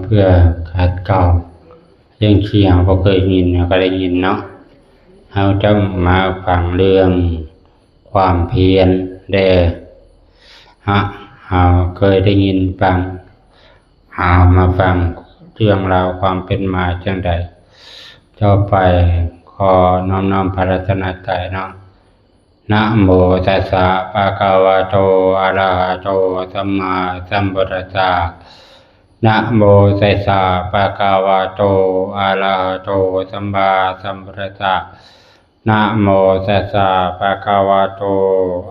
ເພື່ອຂັດເກົາ ເລື່ອງທີ່ເຮົາບໍ່ເຄີຍຍິນ ເຮົາກໍໄດ້ຍິນເນາະ. ເຮົາຈະມາຟັງເລື່ອງຄວາມພຽນແດ່. ເຮົາ ເຮົາເຄີຍໄດ້ຍິນຟັງ ເຮົາມາຟັງເລື່ອງລາວຄວາມເປັນມາຈັ່ງໃດ. ຕໍ່ໄປຂໍນ້ອມໆພະລັດຕະນະໄຕເນາະ. ນະໂມຕັດສະ ພະຄະວະໂຕ ອະລະຫະໂຕ ສຳມາສຳພຸດທັດສະ. ນະໂມຕັດສະ ພະຄະວະໂຕ ອະລະຫະໂຕ ສຳມາສຳພຸດທັດສະ. ນະໂມຕັດສະ ພະຄະວະໂຕ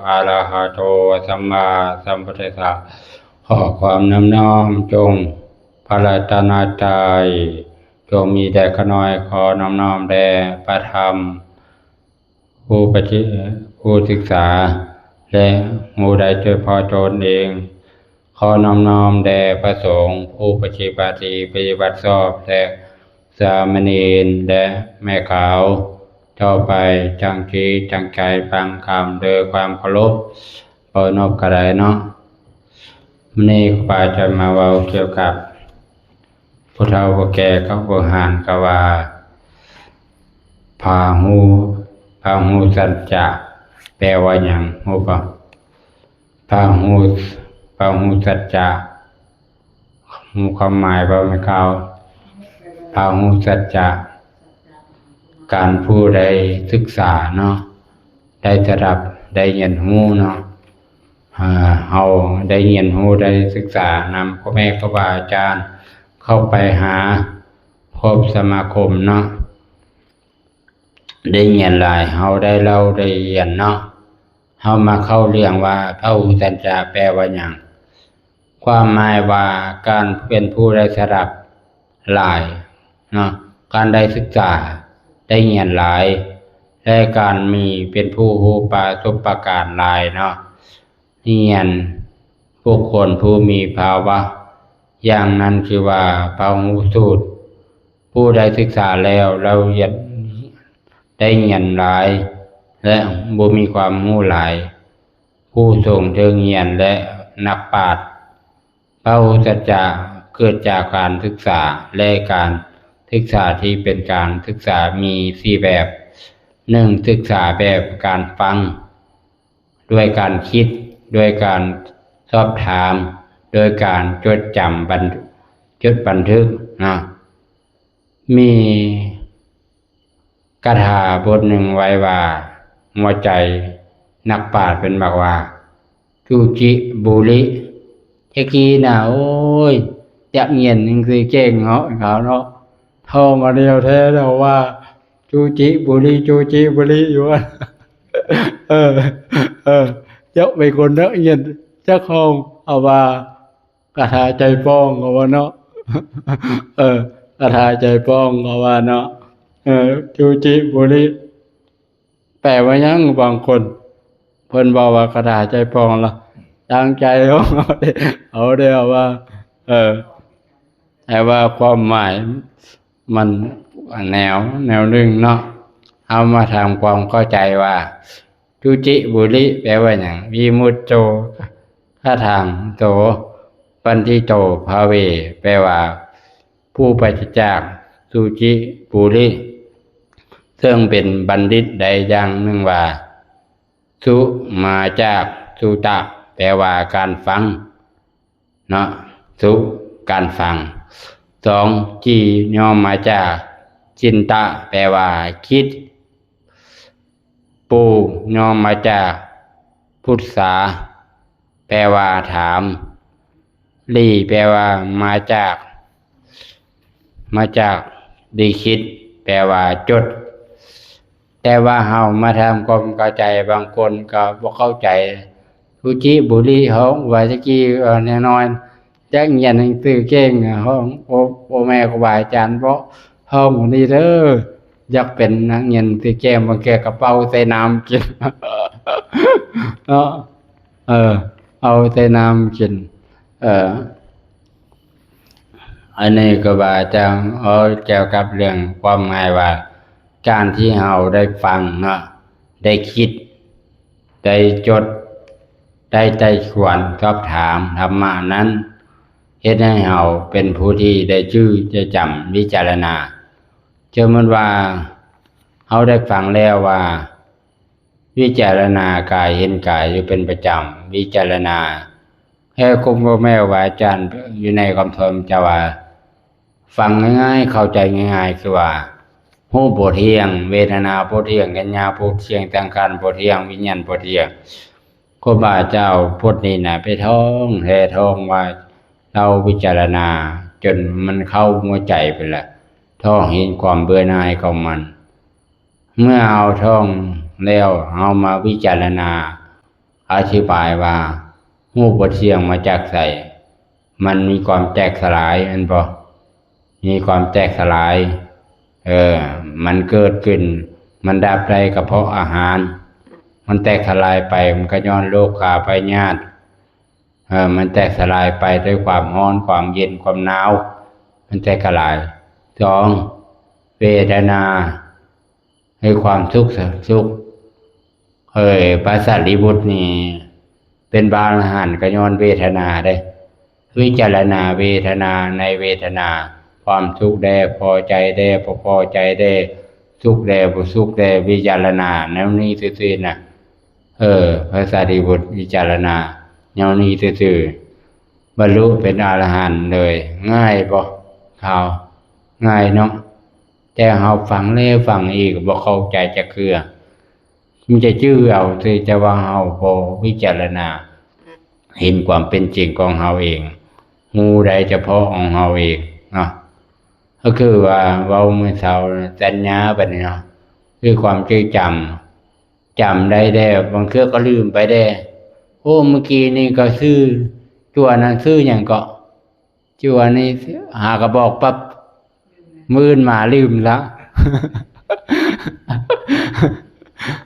ອະລະຫະໂຕ ສຳມາສຳພຸດທັດສະ. ຂໍຄວາມນອບນ້ອມຈົ່ງພະລັດຕະນະໄຕ ຈົ່ງມີແດ່ຂ້ານ້ອຍ. ຂໍນອບນ້ອມແດ່ພະທຳ ຜູ້ປະຕິ ຜູ້ສຶກສາ ແລະ ຮູ້ໄດ້ໂດຍເພາະຕົນເອງ. ຂໍນອບນ້ອມແດ່ພະສົງ ຜູ້ປະຕິບັດດີ ປະຕິບັດຊອບ ແລະ ສາມະເນນ ແລະ ແມ່ຂາວ. ຕໍ່ໄປຕັ້ງຈິດຕັ້ງໃຈຟັງຄຳດ້ວຍຄວາມເຄົາລົບ. ເປີດນົບກໍໄດ້ເນາະ. ມື້ນີ້ຄຮູບາຈະມາເວົ້າກ່ຽວກັບ ຜູ້ເຖົ້າຜູ້ແກ່ເຂົາບູຮານເຂົາວ່າ ພາຫູ ພາຫູສັດຈະ ແປວ່າຫຍັງ ຮູ້ບໍ່? ພາຫູ ພາຫູສັດຈະ ຮູ້ຄວາມໝາຍບໍ່ແມ່ເຂົາ? ພາຫູສັດຈະ ການຜູ້ໄດ້ສຶກສາເນາະ ໄດ້ສະດັບ ໄດ້ຮຽນຮູ້ເນາະ. ເຮົາໄດ້ຮຽນຮູ້ ໄດ້ສຶກສານຳພໍ່ແມ່ຄູບາອາຈານ ເຂົ້າໄປຫາ ຄົບສະມາຄົມເນາະ ໄດ້ຮຽນຫຼາຍ ເຮົາໄດ້ເລົ່າໄດ້ຮຽນເນາະ. ເຮົາມາເຂົ້າເລື່ອງວ່າ ພາຫູສັດຈະ ແປວ່າຫຍັງ? ຄວາມໝາຍວ່າ ການເປັນຜູ້ໄດ້ສະດັບຫຼາຍເນາະ ການໄດ້ສຶກສາ ໄດ້ຮຽນຫຼາຍ ແລະ ການມີ ເປັນຜູ້ຮູ້ປະສົບປະການຫຼາຍເນາະ. ຮຽນ ບຸກຄົນຜູ້ມີພາວະຢ່າງນັ້ນ ຄືວ່າພາຫູສູດ ຜູ້ໄດ້ສຶກສາແລ້ວ ລາວຮຽນ ໄດ້ຮຽນຫຼາຍ ແລະ ບໍ່ມີຄວາມຮູ້ຫຼາຍ ຜູ້ຊົງເຖິງຮຽນ ແລະ ນັກປາດ. ພາຫູສັດຈະ ເກີດຈາກການສຶກສາ ແລະ ການສຶກສາທີ່ເປັນການສຶກສາມີສີ່ແບບ. ໜຶ່ງ ສຶກສາແບບການຟັງ ດ້ວຍການຄິດ ດ້ວຍການສອບຖາມ ດ້ວຍການຈົດຈຳບັນ ຈົດບັນທຶກນະ. ມີກະຖາບົດໜຶ່ງໄວ້ວ່າ ຫົວໃຈນັກປາດເພິ່ນມັກວ່າ ຈູຈິບູລິ. ແຕ່ກີ້ນະ ໂອ້ຍ ຢາກຮຽນໜັງສືເກັ່ງເນາະ ເຂົາເນາະ ທ່ອງເອົາແນວແທ້ແລ້ວວ່າ ຈູຈິບູລິ ຈູຈິບູລິຢູ່. ເອີ ເອີ ຢາກເປັນຄົນນັກຮຽນຈັກຫ້ອງ ເອົາວ່າ ກະຖາໃຈປ້ອງ ເຂົາວ່າເນາະ ເອີ ກະຖາໃຈປ້ອງ ເຂົາວ່າເນາະ ເອີ ຈູຈິບູລິ ແປວ່າຫຍັງ? ບາງຄົນເພິ່ນເວົ້າວ່າກະຖາໃຈປ້ອງລະ ຕັ້ງໃຈເອົາເດ້ ເອົາເດ້ວ່າ ເອີ ແຕ່ວ່າຄວາມໝາຍມັນແນວ ແນວໜຶ່ງເນາະ. ເຮົາມາທຳຄວາມເຂົ້າໃຈວ່າ ຈຸຈິບຸລິ ແປວ່າຫຍັງ? ວິມຸດໂຕ ຄະທັງໂຕ ປັນທິໂຕ ພະເວ ແປວ່າ ຜູ້ປາສະຈາກ ສຸຈິບຸລິ ເຊິ່ງເປັນບັນດິດໃດຢ່າງໜຶ່ງວ່າ ສຸມາຈາກ ສຸຕະ ແປວ່າການຟັງເນາະ ສຸ ການຟັງ. ສອງ ຈິ ຍ່ອມມາຈາກ ຈິນຕະ ແປວ່າຄິດ. ປູ ຍ່ອມມາຈາກ ປຸດສາ ແປວ່າຖາມ. ລີ ແປວ່າມາຈາກ ມາຈາກລີຄິດ ແປວ່າຈົດ. ແຕ່ວ່າເຮົາມາທຳຄວາມເຂົ້າໃຈ ບາງຄົນກໍບໍ່ເຂົ້າໃຈ ສຸຈິບຸລິ ຮ້ອງວ່າຕະກີ້ ເອີ ແນ່ນອນ ຢາກຮຽນໜັງສືເກັ່ງ ຮ້ອງ ໂອ້ ໂອ້ແມ່ຄູບາອາຈານ ເພາະຮ້ອງນີ້ເດີ ຢາກເປັນນັກຮຽນໜັງສືເກັ່ງ ບາງເທື່ອກໍເປົ່າໃສ່ນ້ຳກິນເນາະ ເອີ ເອົາໃສ່ນ້ຳກິນ ເອີ ອັນນີ້ຄູບາອາຈານເວົ້າກ່ຽວກັບເລື່ອງຄວາມໝາຍວ່າ ການທີ່ເຮົາໄດ້ຟັງເນາະ ໄດ້ຄິດ ໄດ້ຈົດ ໄດ້ໄຕ່ສວນສອບຖາມທຳມະນັ້ນ ເຮັດໃຫ້ເຮົາເປັນຜູ້ທີ່ໄດ້ຈື່ໄດ້ຈຳ ວິຈາລະນາ. ສົມມຸດວ່າເຮົາໄດ້ຟັງແລ້ວວ່າ ວິຈາລະນາກາຍ ເຫັນກາຍຢູ່ເປັນປະຈຳ ວິຈາລະນາ ແລ້ວກໍບໍ່ແມ່ນວ່າອາຈານຢູ່ໃນຄຳສອນຈະວ່າ ຟັງງ່າຍໆ ເຂົ້າໃຈງ່າຍໆ ຄືວ່າ ຮູບບໍ່ທ່ຽງ, ເວທະນາບໍ່ທ່ຽງ, ສັນຍາບໍ່ທ່ຽງ, ສັງຂານບໍ່ທ່ຽງ, ວິນຍານບໍ່ທ່ຽງ. ຄູບາເຈົ້າບົດນີ້ນະ ໄປທ່ອງແທ້ທ່ອງວ່າ ເຮົາວິຈາລະນາຈົນມັນເຂົ້າຫົວໃຈພຸ້ນລະ, ທ່ອງເຫັນຄວາມເບື່ອໜ່າຍຂອງມັນ. ເມື່ອເຮົາທ່ອງແລ້ວ ເຮົາມາວິຈາລະນາ ອະທິບາຍວ່າ ຮູບບໍ່ທ່ຽງມາຈາກໃສ? ມັນມີຄວາມແຕກສະຫຼາຍແມ່ນບໍ່? ມີຄວາມແຕກສະຫຼາຍ. ເອີ ມັນເກີດຂຶ້ນ ມັນດັບໄດ້ກໍເພາະອາຫານ. ມັນແຕກສະຫຼາຍໄປ ມັນກໍຍ້ອນໂລຄາພະຍາດ. ເອີ ມັນແຕກສະຫຼາຍໄປດ້ວຍຄວາມຮ້ອນ ຄວາມເຢັນ ຄວາມໜາວ. ມັນແຕກສະຫຼາຍ. ສອງ ເວທະນາ ໃຫ້ຄວາມສຸກ ສຸກ. ເອີ ພະສາລີບຸດນີ້ເປັນພະອະລະຫັນກໍຍ້ອນເວທະນາເດ້. ວິຈາລະນາເວທະນາ ໃນເວທະນາ ຄວາມສຸກແດ່ ພໍໃຈແດ່ ບໍ່ພໍໃຈແດ່ ສຸກແດ່ ບໍ່ສຸກແດ່ ວິຈາລະນາແນວນີ້ຊື່ໆນະ. ເອີ ພະສາລີບຸດວິຈາລະນາແນວນີ້ຊື່ໆ ບັນລຸເປັນອະລະຫັນເລີຍ. ງ່າຍບໍ່? ຂ່າວງ່າຍເນາະ. ແຕ່ເຮົາຟັງແລ້ວຟັງອີກ ບໍ່ເຂົ້າໃຈຈັກເທື່ອ. ມີແຕ່ຈື່ເອົາຊື່ ແຕ່ວ່າເຮົາບໍ່ວິຈາລະນາ ເຫັນຄວາມເປັນຈິງຂອງເຮົາເອງ, ຮູ້ໄດ້ສະເພາະຂອງເຮົາເອງເນາະ. ກໍຄືວ່າເວົ້າມື້ເຊົ້າ ສັນຍາບັດນີ້ເນາະ ຄືຄວາມຈື່ຈຳ, ຈຳໄດ້ແດ່ ບາງເທື່ອກໍລືມໄປແດ່. ໂອ້ ມື້ກີ້ນີ້ກໍຊື່ຕົວນັ້ນຊື່ຫຍັງເກາະ? ຈຸອັນນີ້ຫາກະບອກປັບ ມື້ອື່ນມາລືມລະ.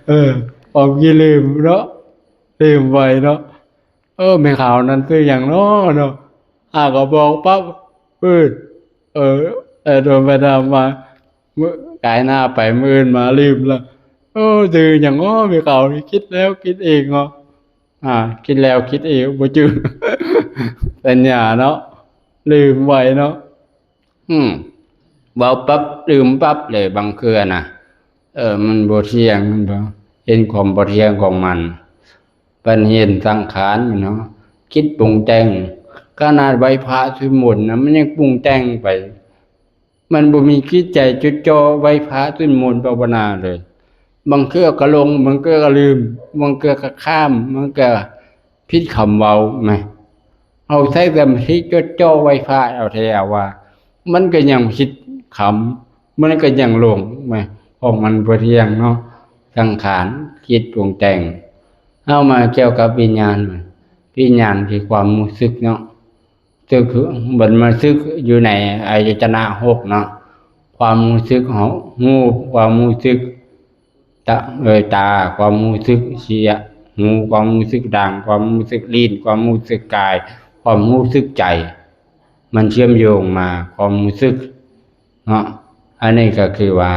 ເອີ ອອກຂີ້ລືມເນາະ ລືມໄວເນາະ. ເອີ ແມ່ຂາວນັ້ນຊື່ຫຍັງເນາະເນາະ ຫາກະບອກປັບ ເອີ ເອີ ເອີ ໂດນໄປຖາມມາ ມື້ ກາຍໜ້າໄປ ມື້ອື່ນມາລືມລະ. ເອີ ຊື່ຫຍັງເນາະ ແມ່ຂາວ ຄິດແລ້ວຄິດອີກເນາະ. ອາ ຄິດແລ້ວຄິດອີກ ບໍ່ຈື່ ສັນຍາເນາະ ລືມໄວເນາະ. ອືມ ເວົ້າປັບລືມປັບເລີຍບາງເທື່ອນະ. ເອີ ມັນບໍ່ທ່ຽງ ມັນບໍ່ ເຫັນຄວາມບໍ່ທ່ຽງຂອງມັນ. ປັນເຫັນສັງຂານມັນເນາະ ຄິດປຸງແຕ່ງ. ຂະໜາດໄຫວ້ພະສວດມົນນະ ມັນຍັງປຸງແຕ່ງໄປ. ມັນບໍ່ມີຈິດໃຈຈົດຈ່ອໄຫວ້ພະສວດມົນພາວະນາເລີຍ. ບາງເທື່ອກໍຫຼົງ ບາງເທື່ອກໍລືມ ບາງເທື່ອກໍຂ້າມ ບາງເທື່ອຜິດຄຳເວົ້າ. ແມ່ນ ເຮົາໃຊ້ສະມາທິຈົດຈ່ອໄຫວ້ພະເອົາແທ້ເອົາວ່າ ມັນກໍຍັງຜິດຄຳ ມັນກໍຍັງຫຼົງ. ແມ່ນ ເພາະມັນບໍ່ທ່ຽງເນາະ ສັງຂານ ຈິດປຸງແຕ່ງ. ເຮົາມາກ່ຽວກັບວິນຍານ ວິນຍານຄືຄວາມຮູ້ສຶກເນາະ. ຕຶກ ບັດມາສຶກຢູ່ໃນອາຍະຕະນະຫົກເນາະ ຄວາມຮູ້ສຶກເຮົາ ຮູບ ຄວາມຮູ້ສຶກຕາ ເອີ ຕາ ຄວາມຮູ້ສຶກສຽງ ຫູ ຄວາມຮູ້ສຶກດັງ ຄວາມຮູ້ສຶກລີ້ນ ຄວາມຮູ້ສຶກກາຍ ຄວາມຮູ້ສຶກໃຈ ມັນເຊື່ອມໂຍງມາ ຄວາມຮູ້ສຶກເນາະ. ອັນນີ້ກໍຄືວ່າ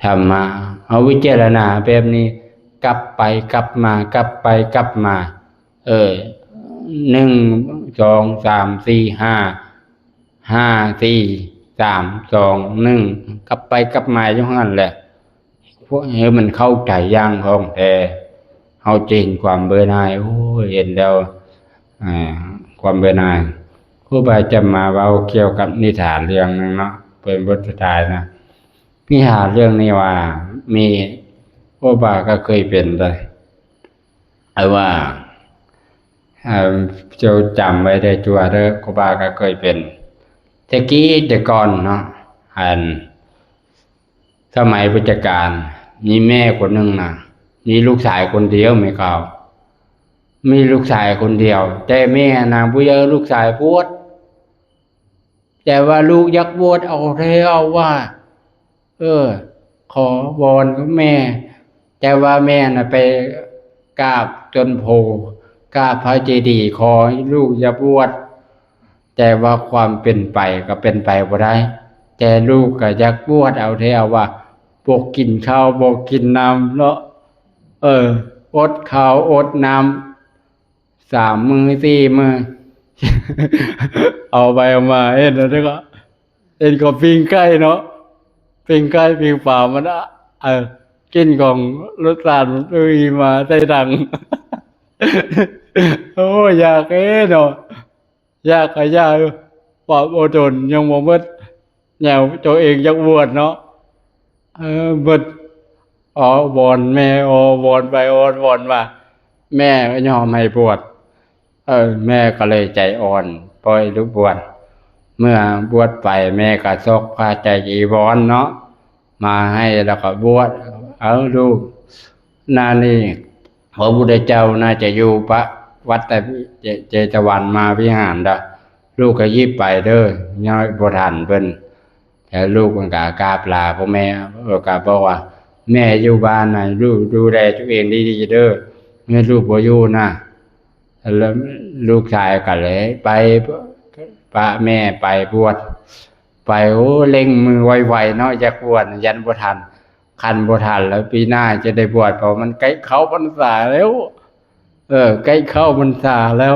ທຳມະ ເຮົາວິຈາລະນາແບບນີ້ ກັບໄປກັບມາ ກັບໄປກັບມາ ເອີ ໜຶ່ງ ສອງ ສາມ ສີ່ ຫ້າ ຫ້າ ສີ່ ສາມ ສອງ ໜຶ່ງ ກັບໄປກັບມາຢູ່ຫັ້ນແຫຼະ ເພື່ອໃຫ້ມັນເຂົ້າໃຈຢ່າງທ່ອງແທ້. ເຮົາຈະເຫັນຄວາມເບື່ອໜ່າຍ ໂອ້ຍ ເຫັນແລ້ວ ອ່າ ຄວາມເບື່ອໜ່າຍ. ຄູບາຈະມາເວົ້າກ່ຽວກັບນິທານເລື່ອງໜຶ່ງເນາະ ເປັນບົດສຸດທ້າຍນະ. ນິທານເລື່ອງນີ້ວ່າ ມີ ຄູບາກໍເຄີຍເປັນເດ້ ເອົາວ່າ ເຈົ້າຈຳໄວ້ເດີ ຈົວເດີ ຄູບາກໍເຄີຍເປັນ ແຕ່ກີ້ແຕ່ກ່ອນເນາະ ອັນ ສະໄໝພຸດທະການ ມີແມ່ຄົນໜຶ່ງນະ ມີລູກຊາຍຄົນດຽວ ແມ່ເຂົາ ມີລູກຊາຍຄົນດຽວ ແຕ່ແມ່ນະບໍ່ຢາກໃຫ້ລູກຊາຍບວດ ແຕ່ວ່າລູກຢາກບວດເອົາແທ້ເອົາວ່າ ເອີ ຂໍວອນກັບແມ່ ແຕ່ວ່າແມ່ນະໄປກາບຕົ້ນໂພ ກາບພະເຈດີ ຂໍໃຫ້ລູກຢ່າບວດ ແຕ່ວ່າຄວາມເປັນໄປກໍເປັນໄປບໍ່ໄດ້ ແຕ່ລູກກໍຢາກບວດເອົາແທ້ເອົາວ່າ ບໍ່ກິນເຂົ້າບໍ່ກິນນ້ຳເນາະ ເອີ ອົດເຂົ້າອົດນ້ຳ ສາມມື້ສີ່ມື້ ເອົາໄປເອົາມາເຫັນແລ້ວກໍ ເຫັນເຂົາປີ້ງໄກ່ເນາະ ປີ້ງໄກ່ປີ້ງປາ ມັນ ເອີ ກິ່ນຂອງລົດຊາດມັນ ເອີ ມາໃສ່ຖັງ. ໂອ້ຍ ຢາກເດ້ເນາະ ຢາກກໍຢາກຢູ່ ຄວາມອົດທົນຍັງບໍ່ໝົດ ແນວໂຕເອງຢາກບວດເນາະ ເອີ ເບິດ ອ້ອນວອນແມ່ ອ້ອນວອນໄປອ້ອນວອນມາ ແມ່ກໍຍອມໃຫ້ບວດ ເອີ ແມ່ກໍເລີຍໃຈອ່ອນ ປ່ອຍລູກບວດ. ເມື່ອບວດໄປ ແມ່ກໍຊອກຜ້າໄຕຈີວອນເນາະ ມາໃຫ້ ແລ້ວກໍບວດ. ເອົາ ລູກ ໜ້ານີ້ ພະພຸດທະເຈົ້າໜ້າຈະຢູ່ປະວັດຕະເຈຕະວັນມະຫາວິຫານດອກ ລູກກໍຮີບໄປເດີ ຍັງບໍ່ທັນເພິ່ນ. ແລ້ວລູກມັນກໍກາບລາພໍ່ແມ່ ເອີ ກໍບອກວ່າ ແມ່ຢູ່ບ້ານນະ ລູກດູແລຕົວເອງດີໆເດີ ແມ່ລູກບໍ່ຢູ່ນະ. ແລ້ວລູກຊາຍກໍເລີຍໄປປະແມ່ໄປບວດ ໄປ ໂອ້ ເລັ່ງມືໄວໆເນາະ ຢາກບວດ ຢ້ານບໍ່ທັນ ຄັນບໍ່ທັນແລ້ວປີໜ້າຈະໄດ້ບວດ ເພາະມັນໃກ້ເຂົ້າພັນສາແລ້ວ ເອີ ໃກ້ເຂົ້າພັນສາແລ້ວ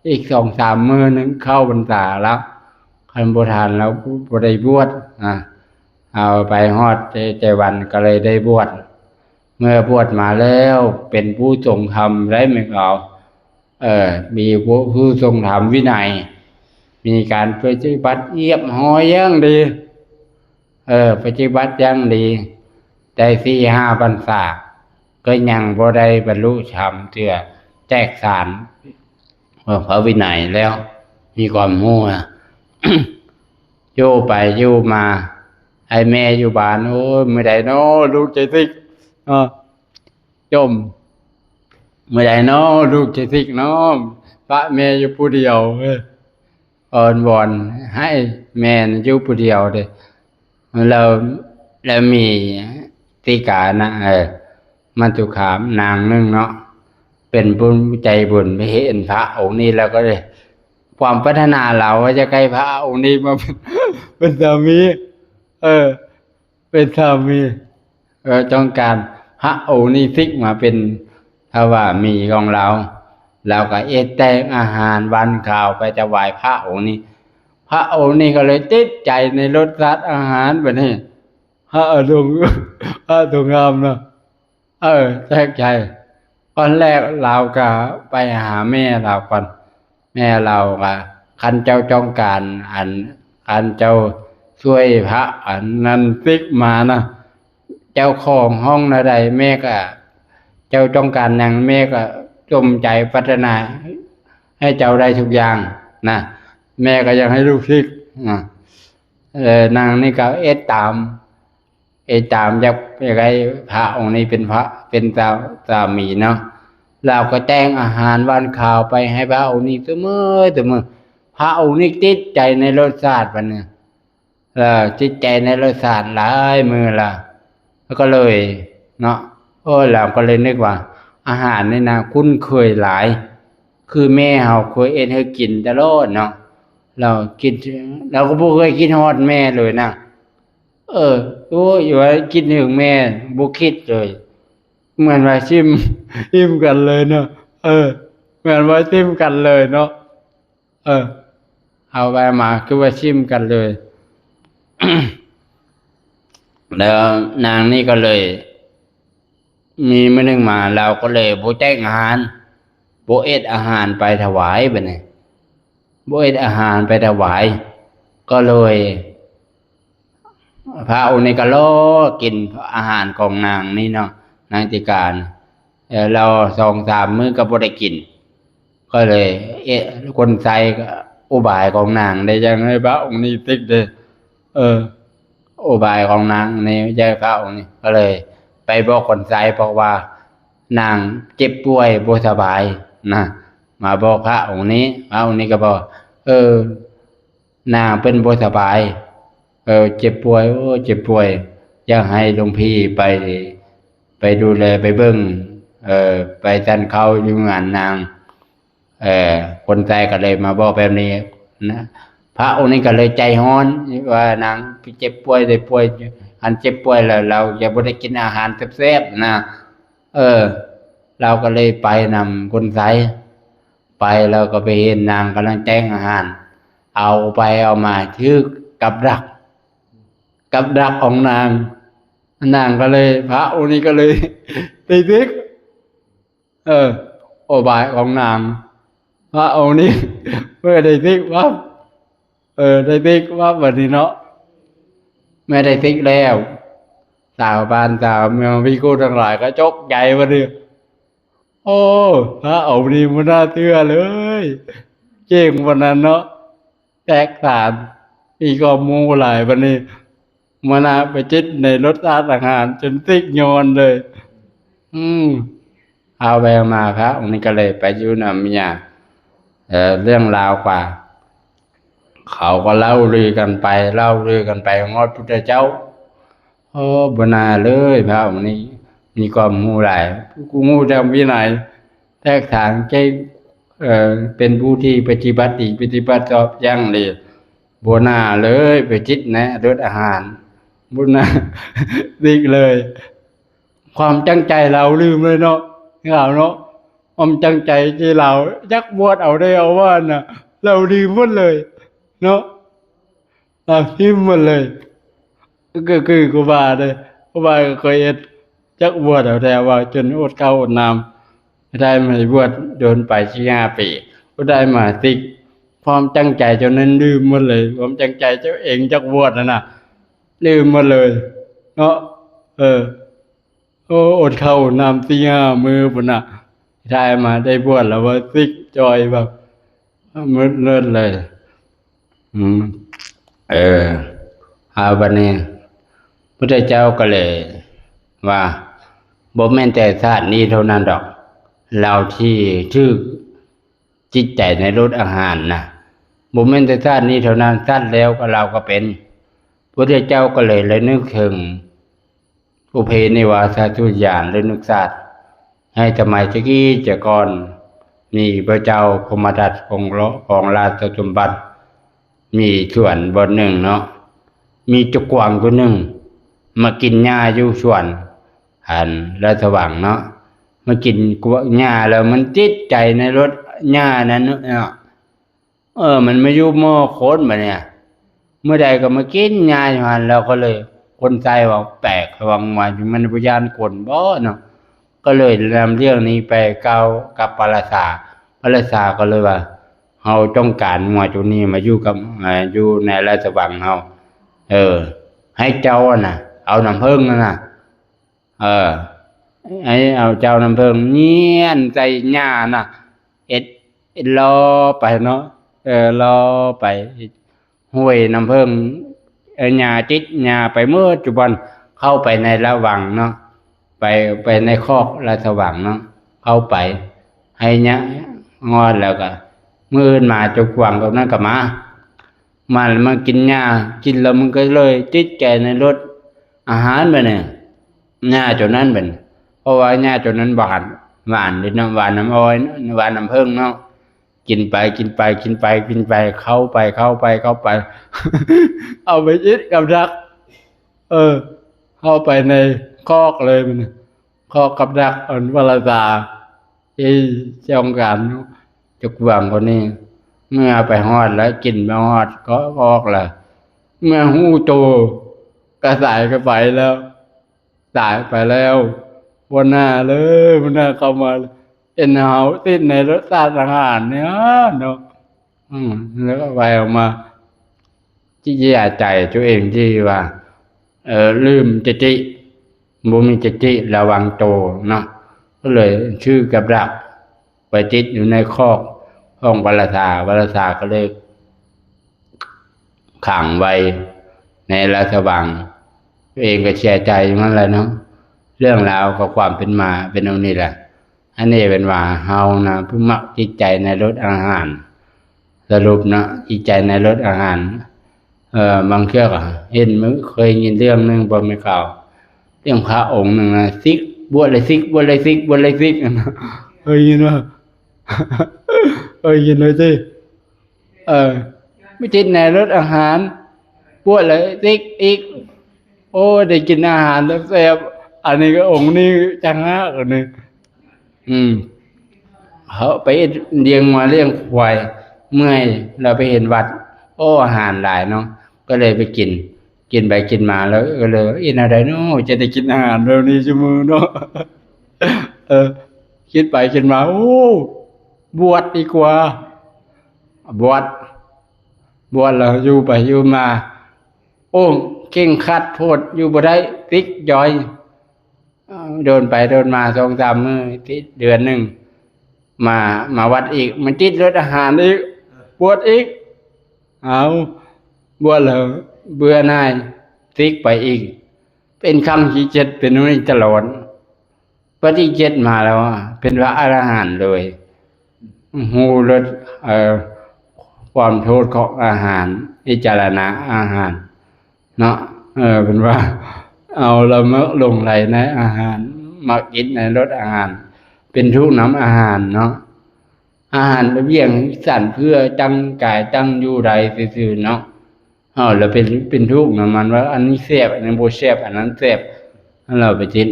ອີກສອງສາມມື້ໜຶ່ງເຂົ້າພັນສາແລ້ວ ຄັນບໍ່ທັນແລ້ວບໍ່ໄດ້ບວດນະ. ເອົາໄປຮອດເຈຕະວັນກໍເລີຍໄດ້ບວດ. ເມື່ອບວດມາແລ້ວເປັນຜູ້ຊົງທຳໄດ້ແມ່ນເອົາ ເອີ ມີຜູ້ຊົງທຳວິໄນ ມີການປະຕິບັດຮຽບຮ້ອຍຢ່າງດີ ເອີ ປະຕິບັດຢ່າງດີ ໄດ້ສີ່ຫ້າພັນສາ ກໍຍັງບໍ່ໄດ້ບັນລຸທຳເທື່ອ ແຕກສານ ເອີ ພະວິໄນແລ້ວ ມີຄວາມຮູ້ ຢູ່ໄປຢູ່ມາ ໃຫ້ແມ່ຢູ່ບ້ານ ໂອ້ຍ ມື້ໃດນໍລູກຈະສິກ ເນາະ ຈົ່ມ ມື້ໃດນໍລູກຈະສິກນໍ ປະແມ່ຢູ່ຜູ້ດຽວ ເອີ ອ້ອນວອນໃຫ້ແມ່ນະຢູ່ຜູ້ດຽວເດ້. ແລ້ວ ແລ້ວມີຕິການະ ເອີ ມັນຕຸຄາມນາງໜຶ່ງເນາະ ເປັນບຸນ ໃຈບຸນ ໄປເຫັນພະອົງນີ້ແລ້ວກໍເລີຍ ຄວາມປາດຖະໜາລາວວ່າຢາກໃຫ້ພະອົງນີ້ມາເປັນ ເປັນສາມີ ເອີ ເປັນສາມີ ເອີ ຕ້ອງການພະອົງນີ້ສິກມາເປັນສາມີຂອງລາວ ລາວກໍເຮັດແຕ່ງອາຫານຫວານຄາວໄປຖວາຍພະອົງນີ້ ພະອົງນີ້ກໍເລີຍຕິດໃຈໃນລົດຊາດອາຫານ ບັດນີ້ ພະອົງ ພະສົງຄາມນະ ເອີ ແປກໃຈ ຕອນແລກລາວກໍໄປຫາແມ່ລາວກ່ອນ ແມ່ລາວວ່າ ຄັນເຈົ້າຕ້ອງການອັນ ຄັນເຈົ້າຊ່ວຍພະອັນນັ້ນສິກມານະ ເຈົ້າຂໍຮ້ອງແນວໃດແມ່ກະ ເຈົ້າຕ້ອງການຫຍັງແມ່ກະສົມໃຈປາດຖະໜາໃຫ້ເຈົ້າໄດ້ທຸກຢ່າງນະ ແມ່ກະຢາກໃຫ້ລູກສິກນະ. ເອີ ນາງນີ້ກະເຮັດຕາມ ເຮັດຕາມ ຢາກ ຢາກໃຫ້ພະອົງນີ້ເປັນພະ ເປັນສາ ສາມີເນາະ ລາວກໍແຕ່ງອາຫານຫວານຄາວໄປໃຫ້ພະອົງນີ້ທຸກມື້ທຸກມື້ ພະອົງນີ້ຕິດໃຈໃນລົດຊາດບັດນີ້ ເອີ ຕິດໃຈໃນລົດຊາດຫຼາຍມື້ລະ ລາວກໍເລີຍເນາະ ໂອ້ຍ ລາວກໍເລີຍນຶກວ່າ ອາຫານນີ້ນະຄຸ້ນເຄີຍຫຼາຍ ຄືແມ່ເຮົາເຄີຍເຮັດໃຫ້ກິນຕະຫຼອດເນາະ ລາວກິນ ລາວກໍບໍ່ເຄີຍຄິດຮອດແມ່ເລີຍນະ ເອີ ໂອ້ຍ ວ່າຄິດເຖິງແມ່ ບໍ່ຄິດເລີຍ ແມ່ນວ່າຊິມ ອີ່ມກັນເລີຍເນາະ ເອີ ແມ່ນວ່າຊິມກັນເລີຍເນາະ ເອີ ເອົາໄວ້ມາຄືວ່າຊິມກັນເລີຍ. ແລ້ວນາງນີ້ກໍເລີຍ ມີມື້ໜຶ່ງມາ ລາວກໍເລີຍບໍ່ແຕ່ງອາຫານ ບໍ່ເຮັດອາຫານໄປຖວາຍ ບັດນີ້ ບໍ່ເຮັດອາຫານໄປຖວາຍ ກໍເລີຍ ພະອົງນີ້ກໍລໍກິນອາຫານຂອງນາງນີ້ເນາະ ນາງຕິການ ແລ້ວສອງສາມມື້ກໍບໍ່ໄດ້ກິນ ກໍເລີຍ ເອະ ຄົນໃຊ້ກໍອຸບາຍຂອງນາງເດ້ ຈັ່ງໃຫ້ພະອົງນີ້ຕິກເດ້ ເອີ ອຸບາຍຂອງນາງນີ້ ໃຫ້ພະອົງນີ້ ກໍເລີຍໄປບອກຄົນໃຊ້ ເພາະວ່ານາງເຈັບປ່ວຍບໍ່ສະບາຍນະ ມາບອກພະອົງນີ້ ພະອົງນີ້ກໍບອກ ເອີ ນາງເພິ່ນບໍ່ສະບາຍ ເອີ ເຈັບປ່ວຍ ໂອ້ ເຈັບປ່ວຍ ຢາກໃຫ້ຫຼວງພີ່ໄປ ໄປດູແລ ໄປເບິ່ງ ເອີ ໄປສັນເຂົ້າຢູ່ງານນາງ ເອີ ຄົນໃຊ້ກໍເລີຍມາບອກແບບນີ້ນະ ພະອົງນີ້ກໍເລີຍໃຈຮ້ອນວ່ານາງເຈັບປ່ວຍ ເຈັບປ່ວຍ ອັນເຈັບປ່ວຍແລ້ວ ລາວຈະບໍ່ໄດ້ກິນອາຫານແຊບໆນະ ເອີ ລາວກໍເລີຍໄປນຳຄົນໃຊ້ ໄປແລ້ວກໍໄປເຫັນນາງກຳລັງແຕ່ງອາຫານ ເອົາໄປເອົາມາຖືກກັບດັກ ກັບດັກຂອງນາງ ນາງກໍເລີຍ ພະອົງນີ້ກໍເລີຍໄດ້ສິກ ເອີ ອຸບາຍຂອງນາງ ພະອົງນີ້ເມື່ອໄດ້ສິກປັບ ເອີ ໄດ້ສິກປັບບັດນີ້ເນາະ ແມ່ນໄດ້ສິກແລ້ວ ຊາວບ້ານຊາວເມືອງ ພິກຂຸທັງຫຼາຍກໍຕົກໃຈບັດນີ້ ໂອ້ ພະອົງນີ້ບໍ່ໜ້າເຊື່ອເລີຍ ເກັ່ງປານນັ້ນເນາະ ແຕກສານ ມີຄວາມຮູ້ຫຼາຍປານນີ້ ມານະໄປຈິດໃນລົດຊາດອາຫານຈົນຕິກຍ້ອນເລີຍ. ອືມ ເອົາໄປເອົາມາພະອົງນີ້ກໍເລີຍໄປຢູ່ນຳເມຍ ເອີ ເລື່ອງລາວກວ່າ ເຂົາກໍເລົ່າລືກັນໄປ ເລົ່າລືກັນໄປຮອດພຸດທະເຈົ້າ. ໂອ້ ບໍ່ໜ້າເລີຍ ພະອົງນີ້ມີຄວາມຮູ້ຫຼາຍ ຮູ້ທຳວິໄນ ແຕກສານເກັ່ງ ເອີ ເປັນຜູ້ທີ່ປະຕິບັດດີ ປະຕິບັດຊອບຢ່າງດີ ບໍ່ໜ້າເລີຍ ໄປຈິດໃນລົດອາຫານ ບໍ່ໜ້າດິກເລີຍ. ຄວາມຕັ້ງໃຈລາວລືມເລີຍເນາະ ລາວເນາະ ຄວາມຕັ້ງໃຈທີ່ລາວຢາກບວດເອົາໄດ້ເອົາວ່ານະ ລາວລືມໝົດເລີຍເນາະ. ລາວຖິ້ມໝົດເລີຍ ກໍຄືຄູບາເດ້ ຄູບາກໍເຄີຍເຮັດ ຈັກບວດເອົາແທ້ວ່າ ຈົນອົດເຂົ້າອົດນ້ຳ ໄດ້ມາບວດດົນໄປສີ່ຫ້າປີ ກໍໄດ້ມາຕິກ ຄວາມຕັ້ງໃຈເຈົ້ານັ້ນລືມໝົດເລີຍ ຄວາມຕັ້ງໃຈເຈົ້າເອງຈັກບວດນັ້ນນະ ລືມໝົດເລີຍເນາະ. ເອີ ໂອ້ ອົດເຂົ້າອົດນ້ຳສີ່ຫ້າມື້ພຸ້ນນະ ໄດ້ມາໄດ້ບວດແລ້ວວ່າຕິກຈ່ອຍແບບ ມືດເລີດເລີຍ. ອືມ ເອີ ເອົາ ບັດນີ້ ພຸດທະເຈົ້າກໍເລີຍວ່າ ບໍ່ແມ່ນແຕ່ຊາດນີ້ເທົ່ານັ້ນດອກ ລາວທີ່ຖືກຈິດໃຈໃນລົດອາຫານນະ ບໍ່ແມ່ນແຕ່ຊາດນີ້ເທົ່ານັ້ນ ຊາດແລ້ວກໍລາວກໍເປັນ. ພຸດທະເຈົ້າກໍເລີຍລະນຶກເຖິງ ບຸບເພນິວາສາສຸຍານ ຫຼື ນຶກຊາດ ໃນສະໄໝແຕ່ກີ້ແຕ່ກ່ອນ ມີພະເຈົ້າພົມມະທັດ ຄອງລະ ຄອງລາຊະສົມບັດ ມີສວນບ່ອນໜຶ່ງເນາະ ມີເຈົ້າກວາງຕົວໜຶ່ງ ມາກິນຫຍ້າຢູ່ສວນ ອັນ ລາຊະວັງເນາະ ມາກິນຫຍ້າແລ້ວມັນຕິດໃຈໃນລົດຫຍ້ານັ້ນເນາະ. ເອີ ມັນມາຢູ່ໝໍ້ຄົນບັດນີ້ ມື້ໃດກໍມາກິນຫຍ້າຢູ່ຫັ້ນ ແລ້ວກໍເລີຍຄົນໃສ່ວ່າແປກ ລະວັງວ່າມັນບໍ່ຢ້ານຄົນບໍເນາະ ກໍເລີຍນຳເລື່ອງນີ້ໄປກ່າວກັບພະລາຊາ ພະລາຊາກໍເລີຍວ່າ ເຮົາຕ້ອງການງົວໂຕນີ້ມາຢູ່ກັບ ເອີ ຢູ່ໃນລາຊະວັງເຮົາ ເອີ ໃຫ້ເຈົ້າຫັ້ນນະ ເອົານ້ຳເຜິ້ງຫັ້ນນະ ເອີ ໃຫ້ເອົາເຈົ້ານ້ຳເຜິ້ງຫຍ້ຽນໃສ່ຫຍ້ານະ ເຮັດ ເຮັດລໍ້ໄປເນາະ ເອີ ລໍ້ໄປ ຫ້ວຍນ້ຳເຜິ້ງ ເອີ ຫຍ້າຕິດຫຍ້າໄປໝົດທຸກບ່ອນ ເຂົ້າໄປໃນລະວັງເນາະ ໄປ ໄປໃນຄອກລາຊະວັງເນາະ ເຂົ້າໄປ ໃຫ້ຫຍ້າຮອດແລ້ວກໍ ມື້ອື່ນມາເຈົ້າກວາງຕົວນັ້ນກໍມາ ມາແລ້ວມາກິນຫຍ້າ ກິນແລ້ວມັນກໍເລີຍຕິດໃຈໃນລົດອາຫານບັດນີ້ ຫຍ້າຕົວນັ້ນບັດນີ້ ເພາະວ່າຫຍ້າຕົວນັ້ນຫວານ ຫວານເດ້ເນາະ ຫວານນ້ຳອ້ອຍ ຫວານນ້ຳເຜິ້ງເນາະ ກິນໄປ ກິນໄປ ກິນໄປ ກິນໄປ ເຂົ້າໄປ ເຂົ້າໄປ ເຂົ້າໄປ ເອົາໄປອີກກັບດັກ ເອີ ເຂົ້າໄປໃນຄອກເລີຍບັດນີ້ ຄອກກັບດັກອັນພະລາຊາ ເອີ ເຈົ້າຂອງການເນາະ ເຈົ້າກວາງຄົນນີ້ ເມື່ອໄປຮອດແລ້ວ ກິນໄປຮອດຄອກແລ້ວ ເມື່ອຮູ້ໂຕ ກະຕາຍກະໄປແລ້ວ ຕາຍໄປແລ້ວ ບໍ່ໜ້າເລີຍ ບໍ່ໜ້າເຂົ້າມາ ເຫັນເຮົາຕິດໃນລົດຊາດອາຫານນີ້ເນາະ ອືມ ແລ້ວກໍໄວອອກມາ ຈິດໃຈຕົວເອງທີ່ວ່າ ເອີ ລືມສະຕິ ບໍ່ມີສະຕິລະວັງໂຕເນາະ ກໍເລີຍຖືກກັບດັກ ໄປຕິດຢູ່ໃນຄອກຂອງພະລາຊາ ພະລາຊາກໍເລີຍຂັງໄວ້ໃນລາຊະວັງ ຕົວເອງກໍເສຍໃຈຢູ່ຫັ້ນແຫຼະເນາະ ເລື່ອງລາວກໍຄວາມເປັນມາເປັນແນວນີ້ແຫຼະ. ອັນນີ້ເປັນວ່າເຮົານະ ຜູ້ມັກຕິດໃຈໃນລົດອາຫານ ສະຫຼຸບເນາະ ຕິດໃຈໃນລົດອາຫານ ເອີ ບາງເທື່ອກໍເຫັນ ເຄີຍຍິນເລື່ອງໜຶ່ງບໍ່ແມ່ນຂ່າວ ເລື່ອງພະອົງໜຶ່ງນະ ສິກ ບວດແລ້ວສິກ ບວດແລ້ວສິກ ບວດແລ້ວສິກ ເຄີຍຍິນບໍ່? ເຄີຍຍິນຢູ່ຕິ ເອີ ໄປຕິດໃນລົດອາຫານ ບວດແລ້ວສິກອີກ ໂອ້ ໄດ້ກິນອາຫານແຊບໆ ອັນນີ້ກໍອົງນີ້ຕ່າງຫາກ ອັນນີ້ ອືມ ເຮົາໄປລ້ຽງງົວລ້ຽງຄວາຍ ເມື່ອຍ ແລ້ວໄປເຫັນວັດ ໂອ້ ອາຫານຫຼາຍເນາະ ກໍເລີຍໄປກິນ ກິນໄປກິນມາ ແລ້ວກໍເລີຍວ່າ ເຮັດແນວໃດເນາະ ຈະໄດ້ກິນອາຫານແບບນີ້ຊຸມື້ເນາະ. ເອີ ຄິດໄປຄິດມາ ໂອ້ ບວດດີກວ່າ ບວດ ບວດແລ້ວຢູ່ໄປຢູ່ມາ ໂອ້ ເຄັ່ງຄັດໂພດ ຢູ່ບໍ່ໄດ້ ຕິດຈອຍ. ເອີ ໂດນໄປໂດນມາ ສອງສາມມື້ ຕິດເດືອນໜຶ່ງ ມາ ມາວັດອີກ ມາຕິດລົດອາຫານອີກ ບວດອີກ ເອົາ ບວດແລ້ວເບື່ອໜ່າຍ ຕິດໄປອີກ ເປັນຄັ້ງທີເຈັດ ເປັນແນວນີ້ຕະຫຼອດ. ປະຕິເຈັດມາແລ້ວ ເປັນພະອະລະຫັນເລີຍ ຮູ້ລົດ ເອີ ຄວາມໂທດຂອງອາຫານ ພິຈາລະນາອາຫານເນາະ ເອີ ເພິ່ນວ່າ ເອົາລະເມີກຫຼົງໄຫຼໃນອາຫານ ມັກກິນໃນລົດອາຫານ ເປັນທຸກນຳອາຫານເນາະ ອາຫານລະວຽງສັນເພື່ອຕັ້ງກາຍຕັ້ງຢູ່ໄດ້ຊື່ໆເນາະ ເຮົາລະເປັນ ເປັນທຸກນຳມັນວ່າ ອັນນີ້ແຊບ ອັນນັ້ນບໍ່ແຊບ ອັນນັ້ນແຊບ ເຮົາໄປກິນ.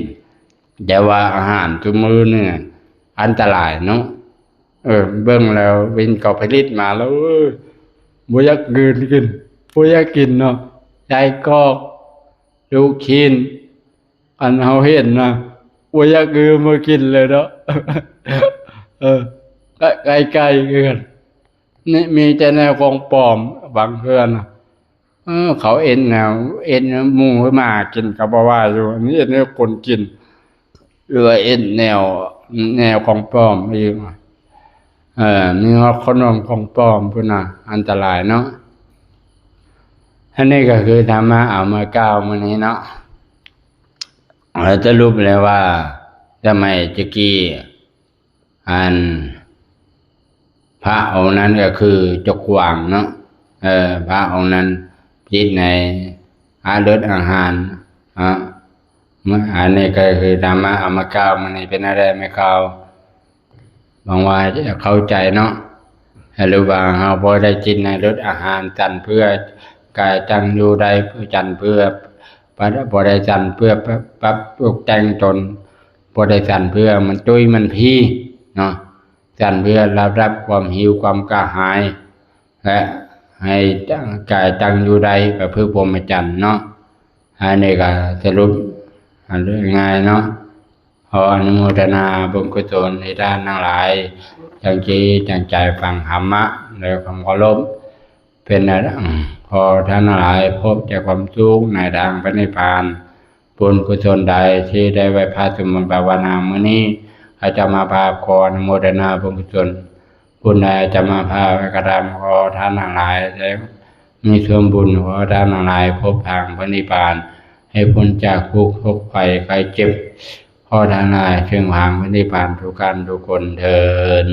ແຕ່ວ່າອາຫານຊຸມື້ນີ້ອັນຕະລາຍເນາະ ເອີ ເບິ່ງແລ້ວເປັນເຂົາຜະລິດມາແລ້ວ ເອີ ບໍ່ຢາກກືນກິນ ບໍ່ຢາກກິນເນາະ ໄສ້ກອກ ລູກຊີ້ນ ອັນເຮົາເຫັນນະ ບໍ່ຢາກຄືມາກິນເລີຍເນາະ ເອີ ໄກ່ ໄກ່ຄືກັນ ນີ້ມີແຕ່ແນວຂອງປອມ ບາງເທື່ອນະ ເອີ ເຂົາເຮັດແນວ ເຮັດໃຫ້ໝູໃຫ້ໝາກິນກໍບໍ່ວ່າຢູ່ ອັນນີ້ເຮັດໃຫ້ຄົນກິນ ຫຼືວ່າເຮັດແນວ ແນວຂອງປອມອີກ ເອີ ມີຮອດຂະໜົມຂອງປອມພຸ້ນນະ ອັນຕະລາຍເນາະ. ອັນນີ້ກໍຄືທຳມະເອົາມາກ່າວມື້ນີ້ເນາະ ເອົາ ສະຫຼຸບແລ້ວວ່າ ສະໄໝແຕ່ກີ້ ອັນ ພະອົງນັ້ນກໍຄືເຈົ້າກວາງເນາະ ເອີ ພະອົງນັ້ນຕິດໃນອາລົດອາຫານເນາະ ອັນນີ້ກໍຄືທຳມະເອົາມາກ່າວມື້ນີ້ ເປັນແນວໃດແມ່ຂ່າວ? ຫວັງວ່າຈະເຂົ້າໃຈເນາະ ຫຼືວ່າເຮົາບໍ່ໄດ້ກິນໃນລົດອາຫານ ສັນເພື່ອກາຍຕັ້ງຢູ່ໄດ້ ສັນເພື່ອ ບໍ່ໄດ້ສັນເພື່ອປັບ ປັບປຸກແຕ່ງຕົນ ບໍ່ໄດ້ສັນເພື່ອມັນຕຸ້ຍມັນພີເນາະ ສັນເພື່ອລະດັບຄວາມຫິວຄວາມກະຫາຍ ແລະ ໃຫ້ຕັ້ງກາຍຕັ້ງຢູ່ໄດ້ປະພຶດພົມມະຈັນເນາະ. ອັນນີ້ກໍສະຫຼຸບອັນງ່າຍເນາະ ຂໍອະນຸໂມທະນາບຸນກຸສົນໃຫ້ທ່ານທັງຫຼາຍ ຕັ້ງຈິດຕັ້ງໃຈຟັງທຳມະດ້ວຍຄວາມເຄົາລົບ ເປັນ ຂໍທ່ານທັງຫຼາຍພົບແຕ່ຄວາມສຸກໃນທາງພະນິບພານ. ບຸນກຸສົນໃດທີ່ໄດ້ໄຫວ້ພະສວດມົນພາວະນາມື້ນີ້ ອາດຕະມາພາບຂໍອະນຸໂມທະນາບຸນກຸສົນ ບຸນໃດອາດຕະມາພາບໄດ້ກະທຳ ຂໍທ່ານທັງຫຼາຍໄດ້ມີສ່ວນບຸນ ຂໍທ່ານທັງຫຼາຍພົບທາງພະນິບພານ ໃຫ້ພົ້ນຈາກທຸກໂສກໄພໄຂ້ເຈັບ ຂໍທ່ານທັງຫຼາຍເຖິງທາງພະນິບພານທຸກທ່ານທຸກຄົນເທີ້ນ.